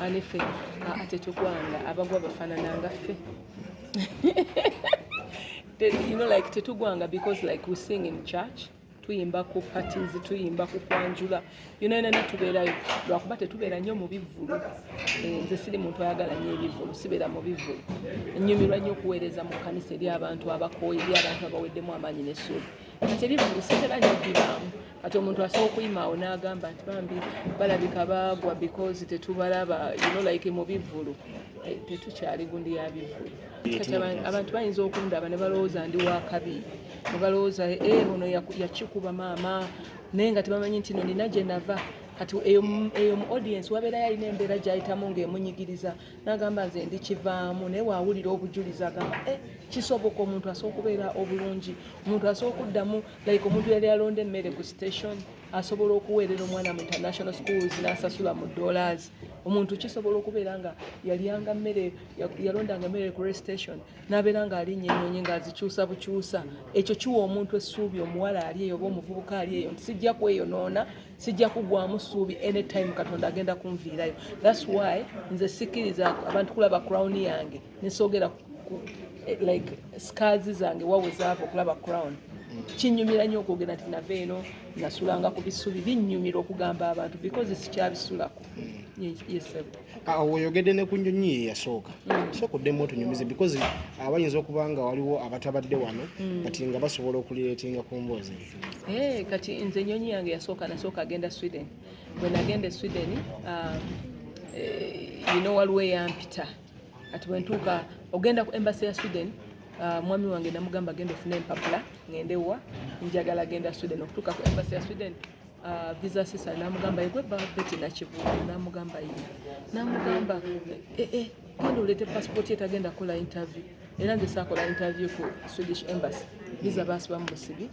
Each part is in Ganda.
Anife tetugwanga, abagwa bafaanana nga ffe. Like tetugwanga because like we sing in church, tuyimba ku parties, tuyimba ku kwanjula, nena tubeerayo, lwakuba tetubeera nnyo mu bivvulu. Nze siri muntu ayagala nnyo ebivvulu, sibeera mu bivvulu. Nnyumirwa nnyo okuweereza mu kkanisa eri abantu abakooye, eri abantu abaweddemu amaanyi n'essuubi. Kati ebivvulu sitera nnyo bibaamu. Kati omuntu asobola okuyima awo n'agamba nti bambi balabika baagwa because tetubalaba like mu bivvulu. Tetukyali gundi ya bivvulu. Kati abantu bayinza okundaba ne balowooza ndi wakabi, ne balowooza, "Eh, ono yakikuba maama," naye nga tebamanyi nti no nina gye nava. Kati eyo mu audience wabeerayo alina embeera gy'ayitamu ng'emunyigiriza, n'agamba, "Nze ndi kivaamu." Naye waawulira obujulizi agamba, "Eh, kisoboka." Omuntu asobola okubeera obulungi, omuntu asobola okuddamu, like omuntu yali alonda emmere ku station asobola okuweerera omwana mu international schools n'asasula mu dollars. Omuntu kisobola okubeera nga yalyanga mmere, yalondanga mmere ku station, n'abeera ng'alinnya ennyonyi ng'azikyusa bukyusa. Ekyo kiwa omuntu essuubi, omuwala ali eyo oba omuvubuka ali eyo, nti sijja kweyonoona, sijja kugwamu ssuubi, anytime Katonda agenda kunviirayo. That's why nze sikkiriza abantu kulaba crown yange nesoogera like scars zange wawe zaava okulaba crown. Kinyumira nnyo okwogera nti nava eno, nasulanga ku bisubi. Binnyumira okugamba abantu because sikyabisulako. Yes, sir. Awo oyogedde ne ku nnyonyi ye eyasooka. Sooka oddemu otunyumize, because abayinza okuba nga waliwo abatabadde wano kati nga basobola okurelatinga ku mboozi eyo. Kati nze ennyonyi yange yasooka, nasooka agenda Sweden. Bwe nagenda e Sweden, waliwo eyampita. Kati bwe ntuuka ogenda ku embassy ya Sweden, mwami wange namugamba, "Genda ofune empapula ngende wa, njagala genda Sweden." Okutuuka ku embassy ya Sweden, visa officer namugamba, "Yegwe Betty Nakibuuka?" Namugamba, "Ye." Namugamba, "Eh, eh, genda oleete passport." Ye tagenda kukola interview, era nze saakola interview ku Swedish Embassy. Visa baasibamu busibi,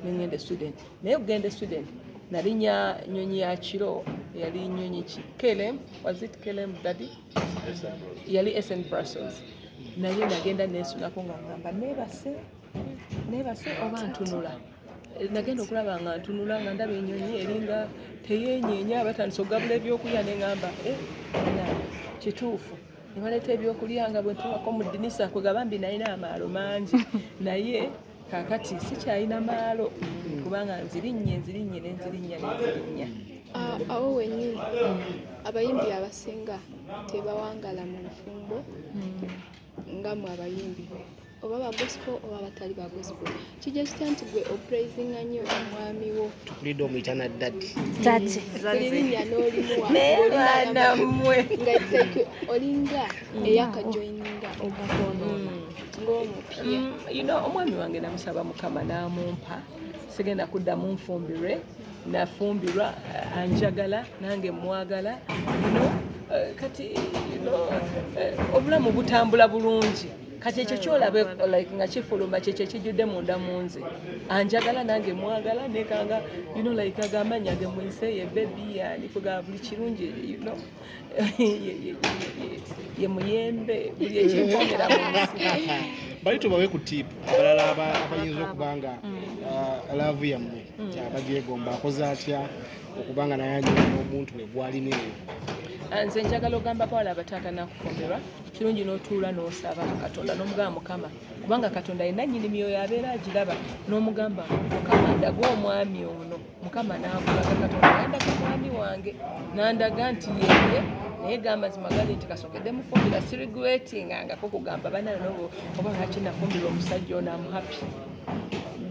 nengenda e Sweden. Naye okugenda e Sweden nalinya nyonyi ya kiro. Yali nyonyi ki? KLM, was it KLM, daddy? Yali SN Brussels. Naye nagenda nesunako nga ngamba neebase, neebase oba ntunula. Nagenda okulaba nga ntunula nga ndaba ennyonyi eringa teyenyeenya, batandise okugabula ebyokulya, neŋŋamba, "Eh, na kituufu." Ne baleeta ebyokulya, nga bwe ntunulako mu ddinisa, kwegamba mbi nalina amaalo mangi, naye kaakati sikyalina maalo kubanga nzirinnye, nzirinnye, nenzirinya, nenzirinya. Ah, awo wennyini abayimbi abasinga tebawangala mu bufumbo nga mwe abayimbi, oba ba gospel oba batali ba gospel. Kijja kitya nti gwe opraisinga nnyo omwami wo? Tukulidde omuyita na daddy. Tati. Buli linnya n'olimuwa. Naye baana mmwe. Nga it's like olinga eyakajoininga ng'omupya. Omwami wange namusaba Mukama n'amumpa, sigenda kuddamu nfumbirwe. Nafumbirwa, anjagala nange mwagala. Kati obulamu butambula bulungi. Kati ekyo kyolaba like nga kifuluma, kyekyo ekijjudde munda mu nze. Anjagala nange mwagala, nekanga like agamanya ge mwise ye baby yani kugamba buli kirungi, ye muyembe, buli ekimpomera mu nsi. Bali tubawe ku tip abalala abayinza okuba nga love yammwe abagyegomba, akoze atya okuba nga naye anyumya omuntu we gwalina eyo? Ah, nze njagala ogamba bawala abataatana kufumbirwa, kirungi n'otuula n'osaba Katonda n'omugamba, "Mukama," kubanga Katonda yenna nnyini myoyo abeera agiraba, n'omugamba, "Mukama, ndaga omwami ono." Mukama n'akulaga. Katonda yandaga omwami wange, n'andaga nti yeye. Naye ga amazima gali nti kasookedde mufumbira siregretingangako kugamba banayo nobo oba lwaki nafumbirwa omusajja ono. Am happy.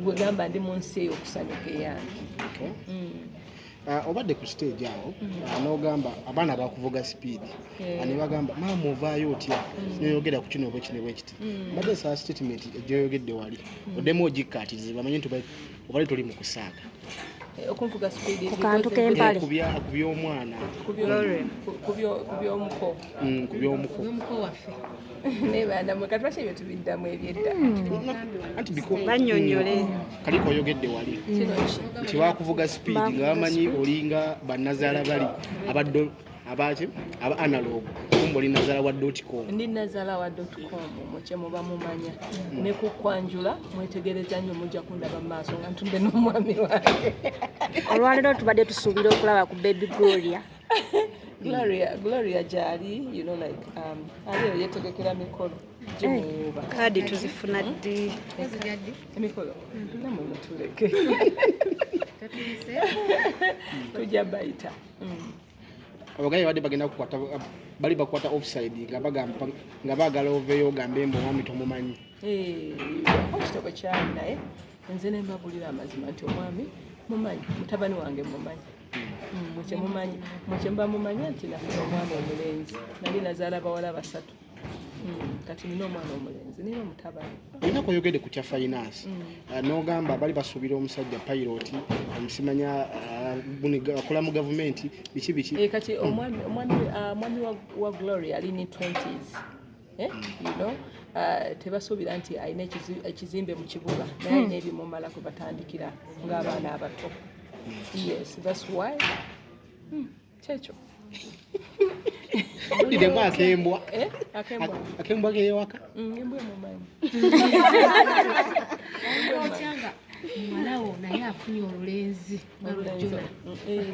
Gwe gamba ndi mu nsi eyo okusanyuka eyange. Okay. Obadde ku stage awo, n'ogamba abaana bakuvuga speed. Ne bagamba, "Maama, ovaayo otya noyogera ku kino bwekino bwekiti?" Mbadde nsaba statement egyoyogedde wali oddemu ogikkaatirize, bamanye nti obali toli mu kusaaga. Okunvuga speed? Ku kantu k'empale. Ku by'omwana. Ku by'omuko. Ku by'omuko. Omuko waffe. Naye baana mwe, kati lwaki ebyo tubiddamu ebyedda? Anti Bannyonnyole. Kaliko oyogedde wali Kino ki? Nti bakuvuga speed nga bamanyi olinga bannazaala bali abaddo abaki aba analog, kumba oli nazaala wa .com. Ndi nazaala wa .com, mukye muba mumanya. Ne ku kwanjula mwetegereza nnyo, mujja kundaba mu maaso nga ntudde n'omwami wange. Olwaleero tubadde tusuubira okulaba ku Baby Gloria. Gloria, Gloria gyali, you know, like ali eyo yetegekera mikolo gimuwuuba. Kaadi tuzifuna ddi? Emikolo namwe mutuleke, tujja bayita. Abagaye badde bagenda kukwata, bali bakwata offside nga bagamba nga baagala oveeyo ogambe mbu omwami tomumanyi. Eh, ekitabo kyali, naye nze ne mbabulira amazima nti omwami mumanyi, mutabani wange mumanyi. Mwe mumanyi, mwe mba mumanya nti nafuna omwana omulenzi, nali nazaala bawala basatu. Kati nina omwana omulenzi, nina omutabani. Olina kweyogedde ku kya finance, n'ogamba bali basuubira omusajja pilot, omusimanya akola mu gavumenti, biki biki. Eh, kati omwami wa Glory ali ne 20s, eh? You know, tebasuubira nti alina ekizimbe mu kibuga, naye alina ebimumala kwe batandikira ng'abaana abato. Yes, that's why. Kyekyo. Owuliremu akembwa? Eh? Akembwa. Akembwa keyewaka. Embwa emumanyi. Otyanga muwalawo naye afunye olulenzi nga lujjula. Eh,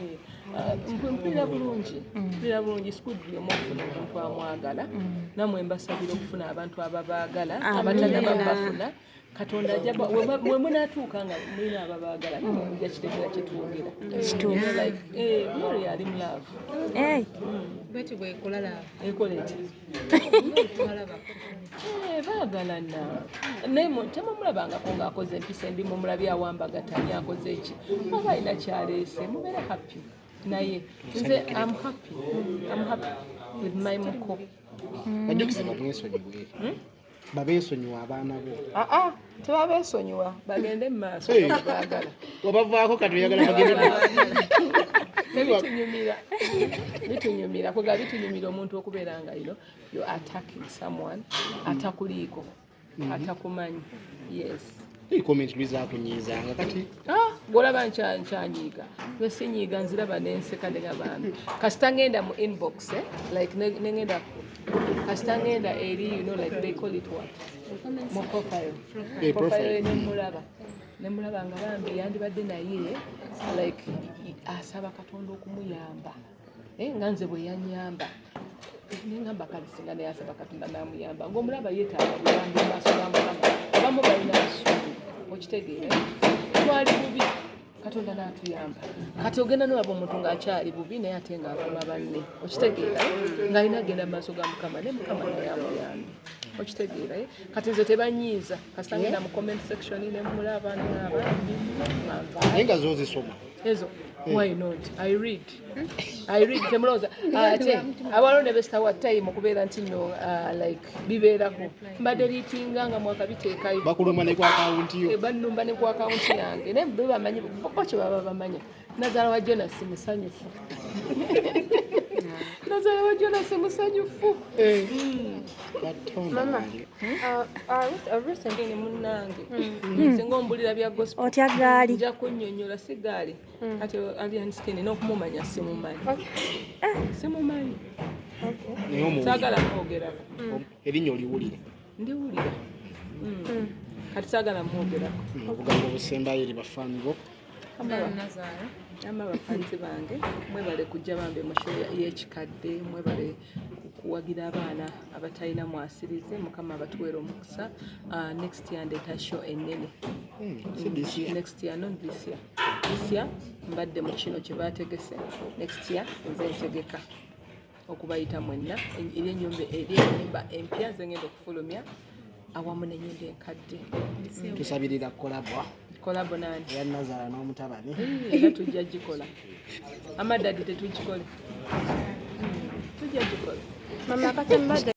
ah, mpulira bulungi, mpulira bulungi. Sikudi buli omu okufuna omuntu amwagala. Nammwe mbasabira okufuna abantu ababaagala. Abatanaba bafuna, Katonda ajja bwe munaatuuka nga mulina ababaagala, namwe mujja kitegeera kyetwogera. Kituufu. You know, like, eh, Gloria ali mu love. Eh, Bwetyo bwekola love. Ekola eti? Tubalabako. Eh, baagalana, naye temumulabangako ng'akoze empisa embi. Mumulabye awambagatanye, akoze eki? Oba alina kyaleese, mubeere happy. Naye nze am happy, am happy with my muko. Bajjukize bamwesonyiwe, babeesonyiwa abaana bo. Aa, tebabeesonyiwa, bagende mu maaso. Hey. Baagala. Wabavaako, kati oyagala bagende. Bitunyumira, bitunyumira kwega, bitunyumira omuntu okubeera nga you attacking someone atakuliiko, atakumanyi. Yes. Comment lwizakunyiizanga kati? Ah, gwolaba nkyanyiiga, nze sinyiiga, nziraba nenseka negabambi. Kasita ngenda mu inbox, eh? Like nengenda, kasita ngenda eri, you know, like they call it what, mu profile. Eh, Profile. Profile. Nemulaba nga bambi yandibadde naye like asaba Katonda okumuyamba. Eh, nga nze bwe yanyamba, nengamba kale singa naye asaba Katonda namuyamba, ngaomulaba yeetaaga buyambi mu maaso ga Mukama. Abamu balina busungu, okitegeere. Twali bubi, Katonda n'atuyamba. Kati ogenda nolaba omuntu ng'akyali bubi, naye ate ng'avuma banne, okitegeera, ng'alina agenda mu maaso ga Mukama, ne Mukama naye amuyambe, okitegeera, eh? Kati nze tebanyiiza, kasita ngenda mu comment section nemulaba naba nga Naye nga zozisoma? Ezo, why not? I read, I read. Temulowooza ate awaliwo ne besitawa time okubeera nti no, like bibeerako mbadde liitinga nga mwakabiteekayo. Bakuluma ne ku akawunti yo. Eh, bannumba ne ku akawunti yange, naye bo bamanyi, bo kye baba bamanya. Nazaala wa Jonas musanyufu, nazaala wa Jonas musanyufu. Katonda Mama. wange. Recently, Ni munnange, singa ombulira bya gospel. Otya gaali? Nja kunnyonnyola, si gaali. Kati Alien Skin n'okumumanya simumanyi, simumanyi. Naye omuwulire? Saagala mwogerako. Erinnya oliwulire? Ndiwulira. Kati saagala mwogerako. Obugambo obusembayo eri bafaani bo. Nazaala. Ama bafanzi bange, mwebale kujja bambe mu show y'ekikadde, mwebale kuwagira abaana abatalina mwasirize. Mukama abatuweera omukisa. Next year ndeeta show ennene. Si this year? Next year, not this year. This year mbadde mu kino kye baategese. Next year nze ntegeka okubayita mwenna eri ennyumba, eri ennyimba empya ze ngenda okufulumya awamu n'ennyimba enkadde. Tusabirira collabo. Collabo nani? Eya Nazaala n'omutabani. Era tujja gikola. Amadadi tetugikole, tujja gikola. Mama, kasembadde.